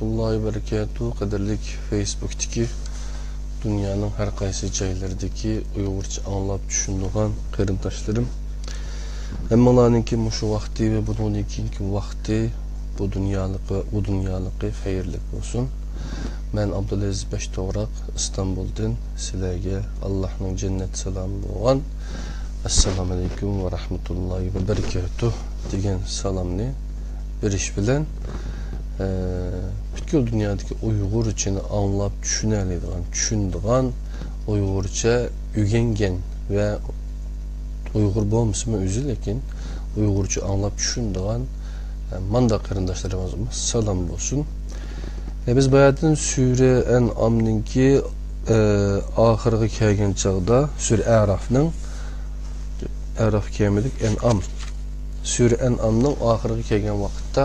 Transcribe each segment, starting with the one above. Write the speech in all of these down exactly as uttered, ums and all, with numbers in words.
ۋەرەھمەتۇللاھى ۋەبەرىكاتۇھ. قەدىرلىك فېيسبۇكتىكى، دۇنيانىڭ ھەر قايسى جايلىرىدىكى ئۇيغۇرچە ئاڭلاپ چۈشىنىدىغان قېرىنداشلىرىم، ھەممىڭلارنىڭكى مۇشۇ ۋاقتى ۋە بۇنىڭدىن كېيىنكى ۋاقتى بۇ دۇنيالىق ۋە ئۇ دۇنيالىقى خەيرلىك بولسۇن. مەن ئابدۇلئەزىز بەشتوغراق، ئىستانبۇلدىن سىلەرگە ئاللاھنىڭ جەننەت سالامى بولغان ئەسسالامۇئەلەيكۇم ۋە رەھمەتۇللاھى ۋە بەرىكاتۇھ دېگەن سالامنى بېرىش بىلەن، ئە، پۈتكۈل دۇنيادىكى ئۇيغۇرچىنى ئاڭلاپ چۈشىنەلەيدىغان، چۈشىنىدىغان، ئۇيغۇرچە ئۆگەنگەن ۋە ئۇيغۇر بولمىسىمۇ ئۆزى، لېكىن ئۇيغۇرچە ئاڭلاپ چۈشىنىدىغان، ئە، مانداق قېرىنداشلىرىمىزغىمۇ سالام بولسۇن. ئە، بىز باياتىن سۈرە ئەنئامنىڭكى، ئە، ئاخىرىغا كەلگەن چاغدا، سۈرە ئەرافنىڭ، ئەراف كەلمىدۇق، ئەنئام. سۈرە ئەنئامنىڭ ئاخىرىغا كەلگەن ۋاقىتتا،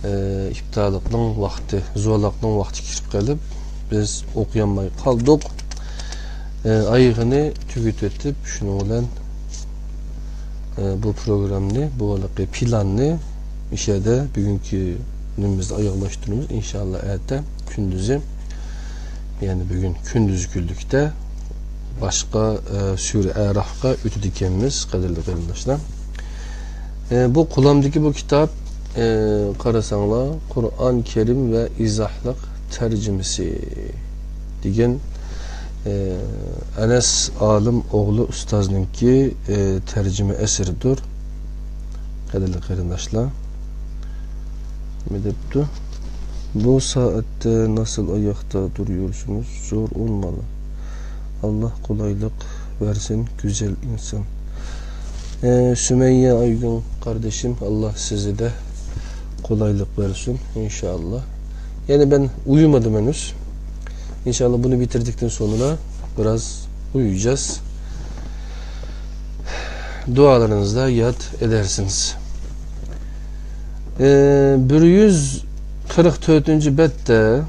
ئى، ئىپتارلىقنىڭ ۋاقتى، زۇۋانلىقنىڭ ۋاقتى كىرىپ قېلىپ، بىز ئوقۇيالماي قالدۇق. ئى، ئايىغىنى تۈگىتىۋېتىپ، شۇنىڭ بىلەن، ئى، بۇ پروگراممىنى، بۇ ھېلىقى پىلاننى مۇشۇ يەردە بۈگۈنكى كۈنىمىزدە ئاياغلاشتۇرىمىز، ئىنشائاللا، ئەتە كۈندۈزى. يەنى بۈگۈن كۈندۈزى كۈنلۈكتە باشقا، ئە، سۈرە ئەرافقا ئۆتىدىكەنمىز، قەدىرلىك قېرىنداشلار. ئە، بۇ قولۇمدىكى بۇ كىتاب، ئە، قارىساڭلار، قۇرئان كەرىم ۋە ئىزاھلىق تەرجىمىسى دېگەن، ئە، ئەنەس ئالىم ئوغلى ئۇستازنىڭكى، ئە، تەرجىمە ئەسىرىدۇر. قەدىرلىك قېرىنداشلار، نېمە دەپتۇ؟ بۇ سائەتتە ناسىل ئاياقتا تۇرۇۋېرىشىمىز زور ئون بالا. ئاللا قولايلىق بەرسۇن، گۈزەل ئىنسان. ئە، سۈمەييە ئايگۈل قاردىشىم، ئاللا سىزگە قولايلىق بەرسۇن، ئىنشائاللا. يەنى مەن ئۇيۇمىدىم ھېنىز. ئىنشائاللا بۇنى بىتىردىكتىن سوڭرا بىراز ئۇيۇيجاز. دۇئالىرىڭىزدا ياد ئېدەرسىز. ئى، بىر يۈز قىرىق تۆتىنچى بەتتە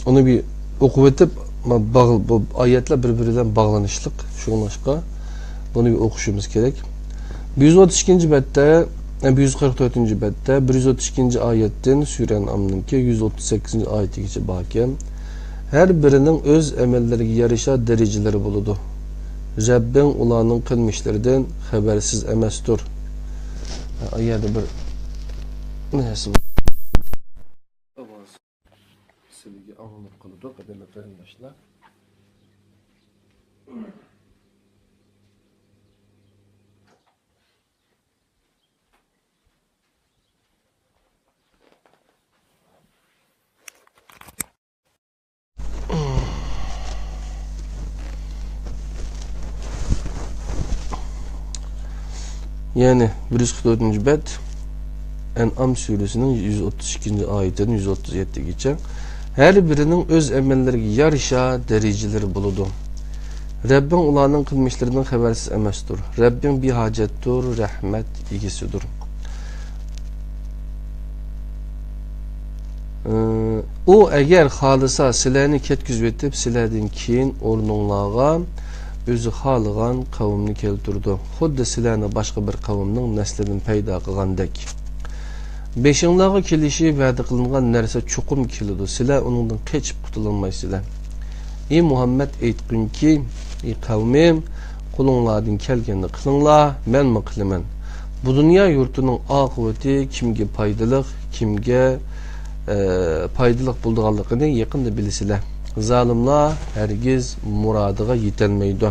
ئۇنى بىر ئوقۇۋېتىپ، ما-، باغ-، بۇ ئايەتلەر بىر-بىرى بىلەن باغلىنىشلىق، شۇڭلاشقا بۇنى بىر ئوقۇشىمىز كېرەك. بىر يۈز ئوتتۇز ئىككىنچى بەتتە، ئە، بىر يۈز قىرىق تۆتىنچى بەتتە، بىر يۈز ئوتتۇز ئىككىنچى ئايەتتىن، سۈرە ئەنئامنىڭكى يۈز ئوتتۇز سەككىزىنچى ئايىتىگىچە باركەن. ھەر بىرىنىڭ ئۆز ئەمەللىرىگە يارىشا دەرىجىلىرى بولىدۇ. رەببىڭ ئۇلارنىڭ قىلمىشلىرىدىن خەۋەرسىز ئەمەستۇر. ئۇ يەردە بىر نەرسە بار. سىلىگە ئاڭلىنىپ قالىدۇ، قەدىرلىك قېرىنداشلار. يەنى بىر يۈز قىرىق تۆتىنچى بەت، ئەنئام سۈرىسىنىڭ يۈز ئوتتۇز ئىككىنچى ئايىتىدىن يۈز ئوتتۇز يەتتىگىچە. ھەر بىرىنىڭ ئۆز ئەمەللىرىگە يارىشا دەرىجىلىرى بولىدۇ. رەببىڭ ئۇلارنىڭ قىلمىشلىرىدىن خەۋەرسىز ئەمەستۇر. رەببىڭ بىھاجەتتۇر، رەھمەت ئىگىسىدۇر. ئۇ ئەگەر خالىسا، سىلەرنى كەتكۈزۈۋېتىپ، سىلەردىن كېيىن ئورنۇڭلارغا ئۆزى خالىغان قەۋمنى كەلتۈرىدۇ. خۇددى سىلەرنى باشقا بىر قەۋمنىڭ نەسلىدىن پەيدا قىلغاندەك. بېشىڭلارغا كېلىشى ۋەدە قىلىنغان نەرسە چوقۇم كېلىدۇ، سىلەر ئۇنىڭدىن قېچىپ قۇتۇلالمايسىلەر. ئى مۇھەممەد، ئېيتقىنكى، ئى قەۋمىم، قولۇڭلاردىن كەلگەننى قىلىڭلار، مەنمۇ قىلىمەن. بۇ دۇنيا يۇرتىنىڭ ئاقىۋىتى كىمگە پايدىلىق، كىمگە، ئە، پايدىلىق بولىدىغانلىقىنى يېقىندا بىلىسىلەر. زالىملار ھەرگىز مۇرادىغا يېتەلمەيدۇ.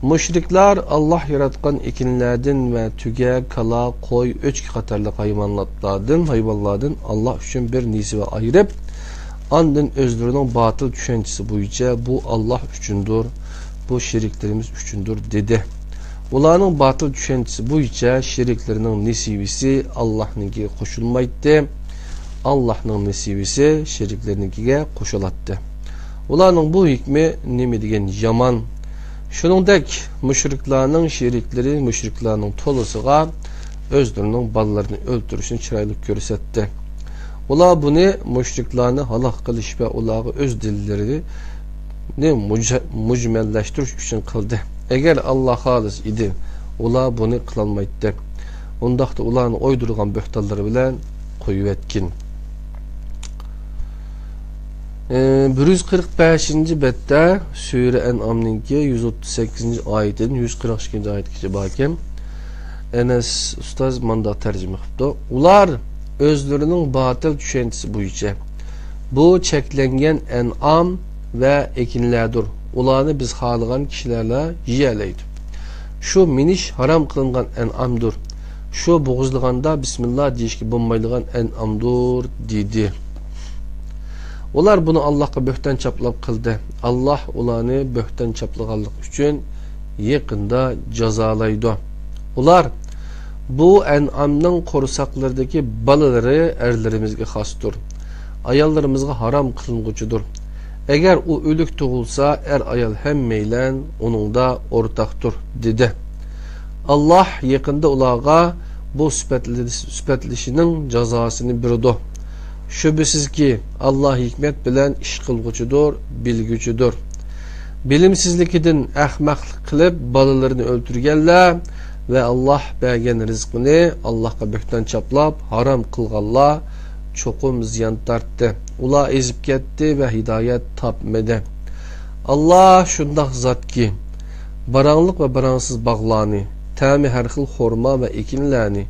مۇشرىكلار ئاللاھ ياراتقان ئېكىنلەردىن ۋە تۆگە، كالا، قوي، ئۆچكە قاتارلىق ھايۋاناتلاردىن، ھايۋانلاردىن ئاللاھ ئۈچۈن بىر نېسىۋە ئايرىپ، ئاندىن ئۆزلىرىنىڭ باتىل چۈشەنچىسى بويىچە بۇ ئاللاھ ئۈچۈندۇر، بۇ شېرىكلىرىمىز ئۈچۈندۇر، دېدى. ئۇلارنىڭ باتىل چۈشەنچىسى بويىچە شېرىكلىرىنىڭ نېسىۋىسى ئاللاھنىڭكىگە قوشۇلمايتتى، ئاللاھنىڭ نېسىۋىسى شېرىكلىرىنىڭكىگە قوشۇلاتتى. ئۇلارنىڭ بۇ ھۆكمى نېمە دېگەن يامان! شۇنىڭدەك مۇشرىكلارنىڭ شېرىكلىرى مۇشرىكلارنىڭ تولىسىغا ئۆزلىرىنىڭ بالىلىرىنى ئۆلتۈرۈشنى چىرايلىق كۆرسەتتى. ئۇلار بۇنى مۇشرىكلارنى ھالاك قىلىش ۋە ئۇلارغا ئۆز دىنلىرىنى مۇج-، مۇجمەللەشتۈرۈش ئۈچۈن قىلدى. ئەگەر ئاللاھ خالىسا ئىدى، ئۇلار بۇنى قىلالمايتتى. ئۇنداقتا ئۇلارنى ئويدۇرغان بۆھتانلىرى بىلەن قويۇۋەتكىن. ئى، بىر يۈز قىرىق بەشىنچى بەتتە سۈرە ئەنئامنىڭكى يۈز ئوتتۇز سەككىزىنچى ئايىتىدىن يۈز قىرىق ئىككىنچى ئايەتكىچە باركەن. ئەنەس ئۇستاز مانداق تەرجىمە قىپتۇ: ئۇلار ئۆزلىرىنىڭ باتىل چۈشەنچىسى بويىچە، بۇ چەكلەنگەن ئەنئام ۋە ئېكىنلەردۇر. ئۇلارنى بىز خالىغان كىشىلەرلا يېيەلەيدۇ. شۇ مىنىش ھارام قىلىنغان ئەنئامدۇر. شۇ بوغۇزلىغاندا بىسمىللا دېيىشكە بولمايدىغان ئەنئامدۇر، دېدى. ئۇلار بۇنى ئاللاھقا بۆھتان چاپلاپ قىلدى. ئاللاھ ئۇلارنى بۆھتان چاپلىغانلىقى ئۈچۈن يېقىندا جازالايدۇ. ئۇلار: بۇ ئەنئامنىڭ قورساقلىرىدىكى بالىلىرى ئەرلىرىمىزگە خاستۇر، ئاياللىرىمىزغا ھارام قىلىنغۇچىدۇر. ئەگەر ئۇ ئۆلۈك تۇغۇلسا، ئەر-ئايال ھەممەيلەن ئۇنىڭدا ئورتاقتۇر، دېدى. ئاللاھ يېقىندا ئۇلارغا بۇ سۈپەتلىشىنىڭ جازاسىنى بېرىدۇ. شۈبھىسىزكى، ئاللاھ ھېكمەت بىلەن ئىش قىلغۇچىدۇر، بىلگۈچىدۇر. بىلىمسىزلىكىدىن ئەخمەقلىق قىلىپ بالىلىرىنى ئۆلتۈرگەنلەر ۋە ئاللاھ بەرگەن رىزقىنى ئاللاھقا بۆھتان چاپلاپ ھارام قىلغانلار چوقۇم زىيان تارتتى. ئۇلار ئېزىپ كەتتى ۋە ھىدايەت تاپمىدى. ئاللاھ شۇنداق زاتكى، باراڭلىق ۋە باراڭسىز باغلارنى، تەمى ھەر خىل خورما ۋە ئېكىنلەرنى،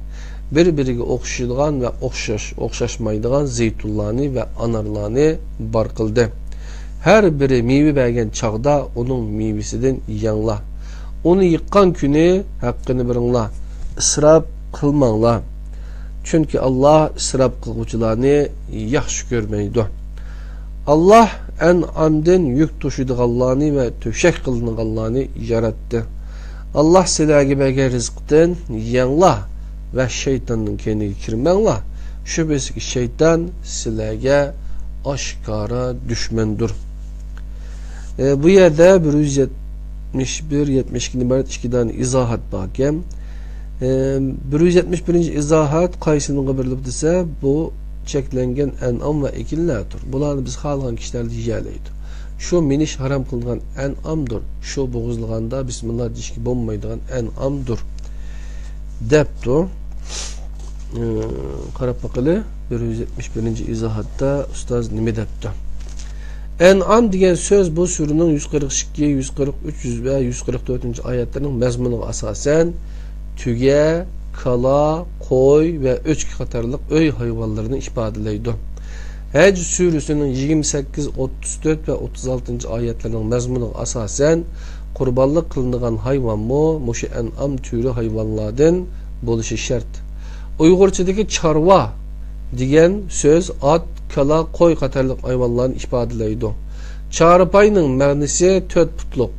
بىر-بىرىگە ئوخشىشىدىغان ۋە ئوخشاش، ئوخشاشمايدىغان زەيتۇنلارنى ۋە ئانارلارنى بار قىلدى. ھەر بىرى مېۋە بەرگەن چاغدا ئۇنىڭ مېۋىسىدىن يەڭلار. ئۇنى يىغقان كۈنى ھەققىنى بېرىڭلار، ئىسراپ قىلماڭلار. چۈنكى ئاللاھ ئىسراپ قىلغۇچىلارنى ياخشى كۆرمەيدۇ. ئاللاھ ئەنئامدىن يۈك توشۇيدىغانلارنى ۋە تۆشەك قىلىنغانلارنى ياراتتى. ئاللاھ سىلەرگە بەرگەن رىزىقتىن يەڭلار ۋە شەيتاننىڭ كەينىگە كىرمەڭلار. شۈبھىسىزكى، شەيتان سىلەرگە ئاشكارا دۈشمەندۇر. ئە، بۇ يەردە بىر يۈز يەتمىش بىر، يەتمىش ئىككىدىن ئىبارەت ئىككى دانە ئىزاھات باركەن. ئە، بىر يۈز يەتمىش بىرىنچى ئىزاھات قايسىنىڭغا بېرىلىدۇ دېسە، بۇ چەكلەنگەن ئەنئام ۋە ئېكىنلەردۇر. بۇلارنى بىز خالىغان كىشىلەر يېيەلەيدۇ. شۇ مىنىش ھارام قىلىنغان ئەنئامدۇر. شۇ بوغۇزلىغاندا بىسمىللا دېيىشكە بولمايدىغان ئەنئامدۇر، دەپتۇ. ئى، قاراپ باقىلى، بىر يۈز يەتمىش بىرىنچى ئىزاھاتتا ئۇستاز نېمە دەپتۇ؟ ئەنئام دېگەن سۆز بۇ سۈرىنىڭ يۈز قىرىق ئىككى، يۈز قىرىق ئۈچ، يۈز ۋە يۈز قىرىق تۆتىنچى ئايەتلىرىنىڭ مەزمۇنىغا ئاساسەن، تۆگە، كالا، قوي ۋە ئۆچكە قاتارلىق ئۆي ھايۋانلىرىنى ئىپادىلەيدۇ. ھەج سۈرىسىنىڭ يىگىرمە سەككىز، ئوتتۇز تۆت ۋە ئوتتۇز ئالتىنچى ئايەتلىرىنىڭ مەزمۇنىغا ئاساسەن، قۇربانلىق قىلىنىدىغان ھايۋانمۇ مۇشۇ ئەنئام تۈرى ھايۋانلاردىن بولۇشى شەرت. ئۇيغۇرچىدىكى چارۋا دېگەن سۆز ئات، كالا، قوي قاتارلىق ھايۋانلارنى ئىپادىلەيدۇ. چارپاينىڭ مەنىسى تۆت پۇتلۇق،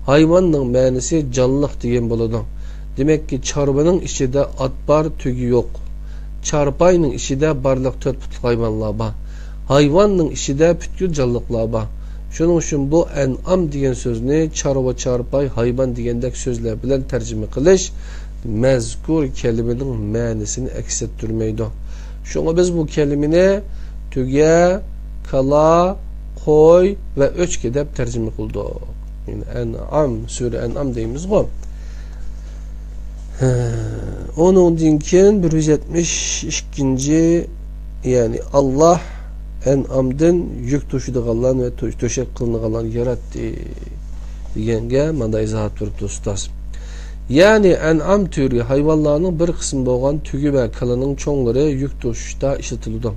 ھايۋاننىڭ مەنىسى جانلىق دېگەن بولىدۇ. دېمەككى، چارۋىنىڭ ئىچىدە ئات بار، تۆگە يوق. چارپاينىڭ ئىچىدە بارلىق تۆت پۇتلۇق ھايۋانلار بار. ھايۋاننىڭ ئىچىدە پۈتكۈل جانلىقلار بار. شۇنىڭ ئۈچۈن بۇ ئەنئام دېگەن سۆزنى چارۋا، چارپاي، ھايۋان دېگەندەك سۆزلەر بىلەن تەرجىمە قىلىش مەزكۇر كەلىمىنىڭ مەنىسىنى ئەكس ئەتتۈرمەيدۇ. شۇڭا بىز بۇ كەلىمىنى تۆگە، كالا، قوي ۋە ئۆچكە دەپ تەرجىمە قىلدۇق. يەنى ئەنئام، سۈرە ئەنئام دەيمىزغۇ. ھە، ئۇنىڭدىن كېيىن بىر يۈز يەتمىش ئىككىنچى، يەنى ئاللاھ ئەنئامدىن يۈك توشۇيدىغانلارنى ۋە تۆ-، تۆشەك قىلىنغانلارنى ياراتتى دېگەنگە مانداق ئىزاھات بېرىپتۇ ئۇستاز. يەنى ئەنئام تۈرى ھايۋانلارنىڭ بىر قىسمى بولغان تۆگە ۋە كالىنىڭ چوڭلىرى يۈك توشۇشتا ئىشلىتىلىدۇ.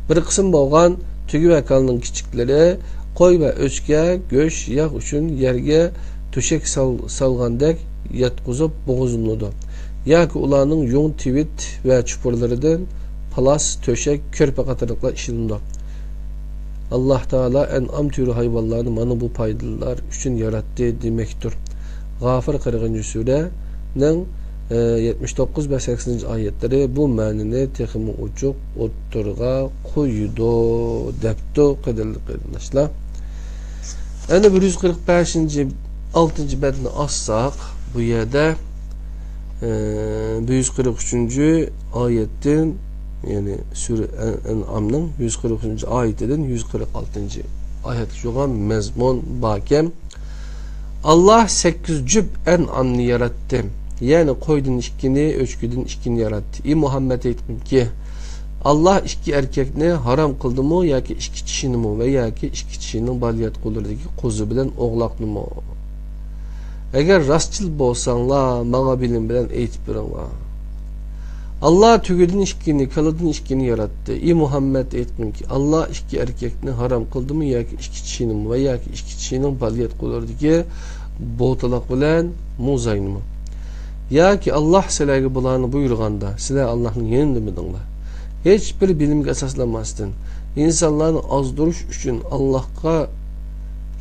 بىر قىسىم بولغان تۆگە ۋە كالىنىڭ كىچىكلىرى قوي ۋە ئۆچكە، گۆش، ياغ ئۈچۈن يەرگە تۆشەك سال-، سالغاندەك ياتقۇزۇپ بوغۇزلىنىدۇ. ياكى ئۇلارنىڭ يۇڭ، تىۋىت ۋە چۇپۇرلىرىدىن پالاس، تۆشەك، كۆرپە قاتارلىقلار ئىشلىنىدۇ. ئاللاھ تائالا ئەنئام تۈرى ھايۋانلارنى مانا بۇ پايدىلار ئۈچۈن ياراتتى دېمەكتۇر. غافىر قىرىقىنچى سۈرەنىڭ، ئە، يەتمىش توققۇز ۋە سەكسىنىنچى ئايەتلىرى بۇ مەنىنى تېخىمۇ ئوچۇق ئوتتۇرىغا قويىدۇ، دەپتۇ، قەدىرلىك قېرىنداشلار. ئەنە بىر يۈز قىرىق بەشىنچى، ئالتىنچى بەتنى ئاچساق، بۇ يەردە، ئە، بىر يۈز قىرىق ئۈچىنچى ئايەتتىن، يەنى سۈرە ئەن-، ئەنئامنىڭ يۈز قىرىق ئۈچىنچى ئايىتىدىن يۈز قىرىق ئالتىنچى ئايەتكىچە بولغان مەزمۇن باركەن. ئاللاھ سەككىز جۈپ ئەنئامنى ياراتتى. يەنى قويدىن ئىككىنى، ئۆچكىدىن ئىككىنى ياراتتى. ئى مۇھەممەد، ئېيتقىنكى، ئاللاھ ئىككى ئەركەكنى ھارام قىلدىمۇ ياكى ئىككى چىشىنىمۇ ۋە ياكى ئىككى چىشىنىڭ بالىياتقۇلىرىدىكى قوزا بىلەن ئوغلاقنىمۇ؟ ئەگەر راستچىل بولساڭلار، ماڭا بىلىم بىلەن ئېيتىپ بېرىڭلار. ئاللاھ تۆگىدىن ئىككىنى، كالىدىن ئىككىنى ياراتتى. ئى مۇھەممەد، ئېيتقىنكى، ئاللاھ ئىككى ئەركەكنى ھارام قىلدىمۇ ياكى ئىككى چىشىنىمۇ ۋە ياكى ئىككى چىشىنىڭ بالىياتقۇلىرىدىكى بوتىلاق بىلەن موزاينىمۇ؟ ياكى ئاللاھ سىلەرگە بۇلارنى بۇيرۇغاندا، سىلەر ئاللاھنىڭ يېنىدىمىدىڭلار؟ ھېچ بىر بىلىمگە ئاساسلانماستىن، ئىنسانلارنى ئازدۇرۇش ئۈچۈن ئاللاھقا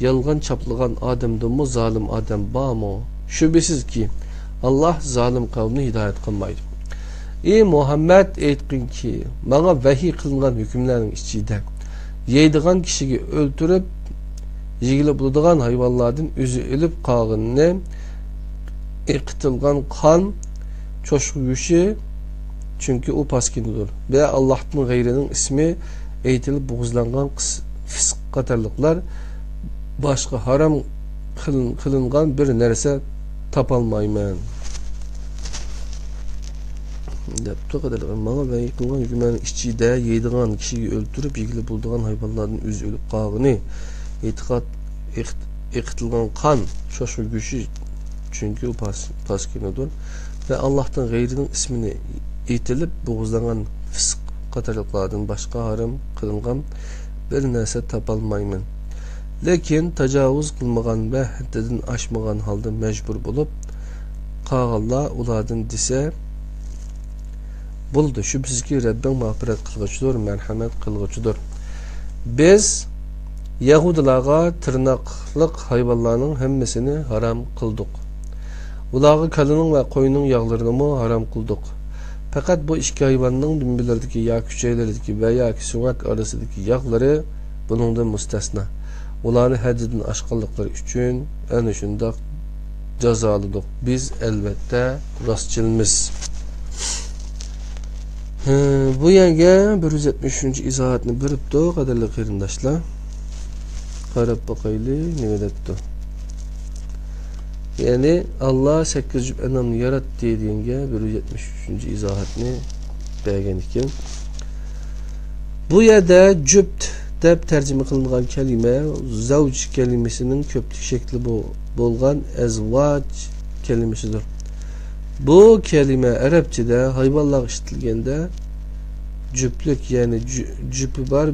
يالغان چاپلىغان ئادەمدىنمۇ زالىم ئادەم بارمۇ؟ شۈبھىسىزكى، ئاللاھ زالىم قەۋمنى ھىدايەت قىلمايدۇ. ئى مۇھەممەد، ئېيتقىنكى، ماڭا ۋەھىي قىلىنغان ھۆكۈملەرنىڭ ئىچىدە يەيدىغان كىشىگە ئۆلتۈرۈپ، يېگىلى بولىدىغان ھايۋانلاردىن ئۆزى ئۆلۈپ قالغىنىنى، ئېقىتىلغان قان، چوشقا گۆشى، چۈنكى ئۇ پاسكىنىدۇر، ۋە ئاللاھتىن غەيرىنىڭ ئىسمى ئېيتىلىپ بوغۇزلانغان قىس-، فىسق قاتارلىقلار باشقا ھارام قىلىن-، قىلىنغان بىر نەرسە تاپالمايمەن. دەپتۇ. قەدىرلىك، ماڭا ۋەھىي قىلغان ھۆكۈملەرنىڭ ئىچىدە يەيدىغان، كىشىگە ئۆلتۈرۈپ يېگىلى بولىدىغان ھايۋانلاردىن ئۆزى ئۆلۈپ قالغىنى، ئېتىقاد، ئېقىت-، ئېقىتىلغان قان، چوشقا گۆشى، چۈنكى ئۇ پاس-، پاسكىنىدۇر، ۋە ئاللاھتىن غەيرىنىڭ ئىسمىنى ئېيتىلىپ بوغۇزلانغان فىسق قاتارلىقلاردىن باشقا ھارام قىلىنغان بىر نەرسە تاپالمايمەن. لېكىن تاجاۋۇز قىلمىغان ۋە ھەددىدىن ئاشمىغان ھالدا مەجبۇر بولۇپ قالغانلار ئۇلاردىن دېسە بولىدۇ، شۈبھىسىزكى، رەببىڭ مەغپىرەت قىلغۇچىدۇر، مەرھەمەت قىلغۇچىدۇر. بىز يەھۇدىيلارغا تىرناقلىق ھايۋانلارنىڭ ھەممىسىنى ھارام قىلدۇق. ئۇلارغا كالىنىڭ ۋە قوينىڭ ياغلىرىنىمۇ ھارام قىلدۇق. پەقەت بۇ ئىككى ھايۋاننىڭ دۈمبىلىرىدىكى ياكى ئۈچەيلىرىدىكى ۋە ياكى سۆڭەك ئارىسىدىكى ياغلىرى بۇنىڭدىن مۇستەسنا. ئۇلارنى ھەددىدىن ئاشقانلىقلىرى ئۈچۈن ئەنە شۇنداق جازالىدۇق. بىز ئەلۋەتتە راستچىلمىز. ھە، بۇ يەرگە بىر يۈز يەتمىش ئۈچىنچى ئىزاھاتنى بېرىپتۇ، قەدىرلىك قېرىنداشلار. قاراپ باقايلى، نېمە دەپتۇ. يەنى، ئاللا سەككىز جۈپ ئەنئامنى ياراتتى دېگەنگە بىر يۈز يەتمىش ئۈچىنچى ئىزاھاتنى بەرگەن ئىكەن. بۇ يەردە جۈپت دەپ تەرجىمە قىلىنغان كەلىمە زەۋج كەلىمىسىنىڭ كۆپلۈك شەكلى بو-، بولغان ئەزۋاج كەلىمىسىدۇر. بۇ كەلىمە ئەرەبچىدە ھايۋانلارغا ئىشلىتىلگەندە، جۈپلۈك، يەنى جۈ-، جۈپى بار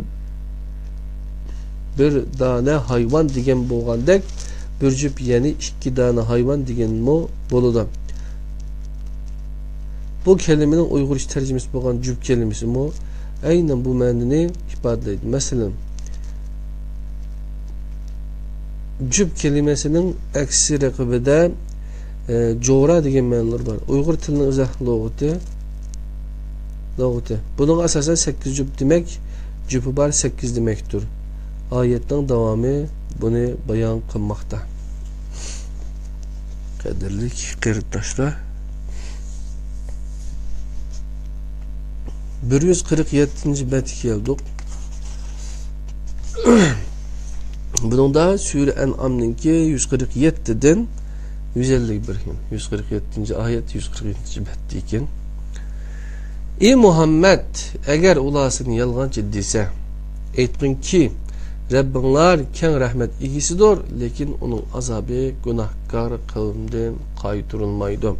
بىر دانە ھايۋان دېگەن بولغاندەك، بىر جۈپ، يەنى ئىككى دانە ھايۋان دېگەنمۇ بولىدۇ. بۇ كەلىمىنىڭ ئۇيغۇرچە تەرجىمىسى بولغان جۈپ كەلىمىسىمۇ ئەينەن بۇ مەنىنى ئىپادىلەيدۇ. مەسىلەن، جۈپ كەلىمىسىنىڭ ئەكسى رەقىبىدە، ئە، جورا دېگەن مەنىلەر بار. ئۇيغۇر تىلىنىڭ ئىزاھ لۇغىتى، لۇغىتى. بۇنىڭغا ئاساسەن، سەككىز جۈپ دېمەك، جۈپى بار سەككىز دېمەكتۇر. ئايەتنىڭ داۋامى بۇنى بايان قىلماقتا. قەدىرلىك قېرىنداشلار، بىر يۈز قىرىق يەتتىنچى بەتكە كەلدۇق. بۇنىڭدا سۈرە ئەنئامنىڭكى يۈز قىرىق يەتتىدىن يۈز ئەللىك بىر، يۈز قىرىق يەتتىنچى ئايەت، يۈز قىرىق يەتتىنچى بەتتە ئىكەن. ئى مۇھەممەد، ئەگەر ئۇلار سېنى يالغانچى دېسە، ئېيتقىنكى، رەببىڭلار كەڭ رەھمەت ئىگىسىدۇر، لېكىن ئۇنىڭ ئازابى گۇناھكار قەۋمدىن قايتۇرۇلمايدۇ.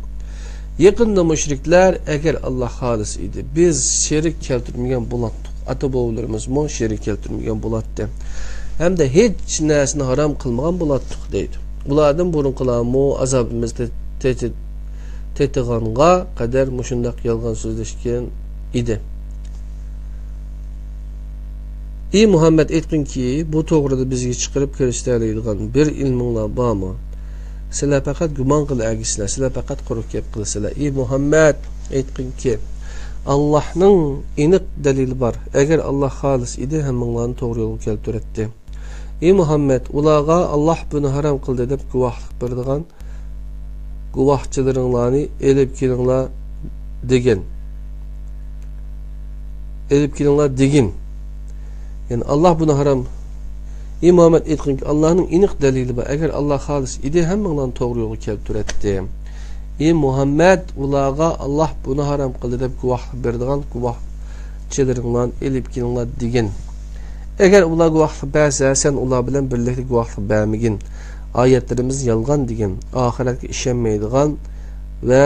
يېقىندا مۇشرىكلەر، ئەگەر ئاللا خالىسا ئىدى، بىز شېرىك كەلتۈرمىگەن بولاتتۇق، ئاتا-بوۋىلىرىمىزمۇ شېرىك كەلتۈرمىگەن بولاتتى، ھەمدە ھېچ نەرسىنى ھارام قىلمىغان بولاتتۇق، دەيدۇ. ئۇلاردىن بۇرۇنقىلارمۇ ئازابىمىز تە-، تېتى-، تېتىغانغا قەدەر مۇشۇنداق يالغان سۆزلەشكەن ئىدى. ئى مۇھەممەد، ئېيتقىنكى، بۇ توغرىدا بىزگە چىقىرىپ كۆرسىتەلەيدىغان بىر ئىلمىڭلار بارمۇ؟ سىلەر پەقەت گۇمان قىلىۋەرگىنسىلەر، سىلەر پەقەت قۇرۇق گەپ قىلىسىلەر. ئى مۇھەممەد، ئېيتقىنكى، ئاللاھنىڭ ئېنىق دەلىلى بار. ئەگەر ئاللاھ خالىسا ئىدى، ھەممىڭلارنى توغرا يولغا كەلتۈرەتتى. ئى مۇھەممەد، ئۇلارغا ئاللاھ بۇنى ھارام قىلدى دەپ گۇۋاھلىق بېرىدىغان گۇۋاھچىلىرىڭلارنى ئېلىپ كېلىڭلار دېگىن. ئېلىپ كېلىڭلار دېگىن. يەنى ئاللاھ بۇنى ھارام. ئى مۇھەممەد، ئېيتقىنكى، ئاللاھنىڭ ئېنىق دەلىلى بار. ئەگەر ئاللاھ خالىسا ئىدى، ھەممىڭلارنى توغرا يولغا كەلتۈرەتتى. ئى مۇھەممەد، ئۇلارغا ئاللاھ بۇنى ھارام قىلدى دەپ گۇۋاھلىق بېرىدىغان گۇۋاھ ئىتچىلىرىڭلارنى ئېلىپ كېلىڭلار دېگىن. ئەگەر ئۇلار گۇۋاھلىق بەرسە، سەن ئۇلار بىلەن بىرلىكتە گۇۋاھلىق بەرمىگىن. ئايەتلىرىمىز يالغان دېگىن. ئاخىرەتكە ئىشەنمەيدىغان ۋە